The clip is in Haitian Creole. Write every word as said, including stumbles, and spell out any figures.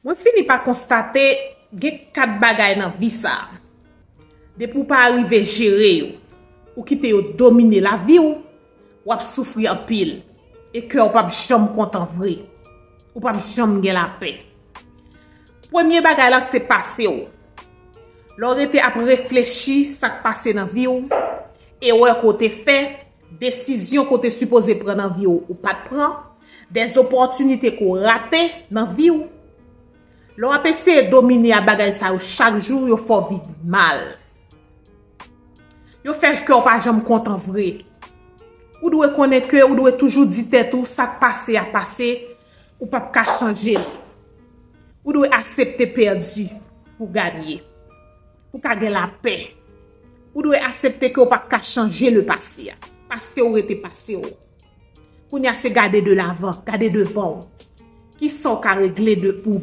Mwen fini pa konstate gen kat bagay nan vi sa a. Depi w pa rive jere yo, ou kite yo domine lavi w, w ap soufri anpil. E kè w p ap janm kontan vre. Ou p ap janm gen lapè. Premye bagay la se pase w. Lè w rete ap reflechi sa k pase nan vi w, erè ke w te fè, desizyon ke w te sipoze pran nan vi w, ou pa t pran, dèzopòtinite ke w rate nan vi w, lè w ap eseye domine a bagay sa yo chak jou, yo fè w viv mal. Yo fè kè w pa janm kontan vre. Ou dwe konnen ke ou dwe toujou di tèt ou sa k pase a pase, ou p ap ka chanje l. Ou dwe aksepte pèdi pou ganye. Pou ka gen lapè. Ou dwe aksepte ke w p ap ka chanje le pase a. Pase w rete pase w. Kounye a se gade de lavan, gade devan w. Kisa w ka regle de pou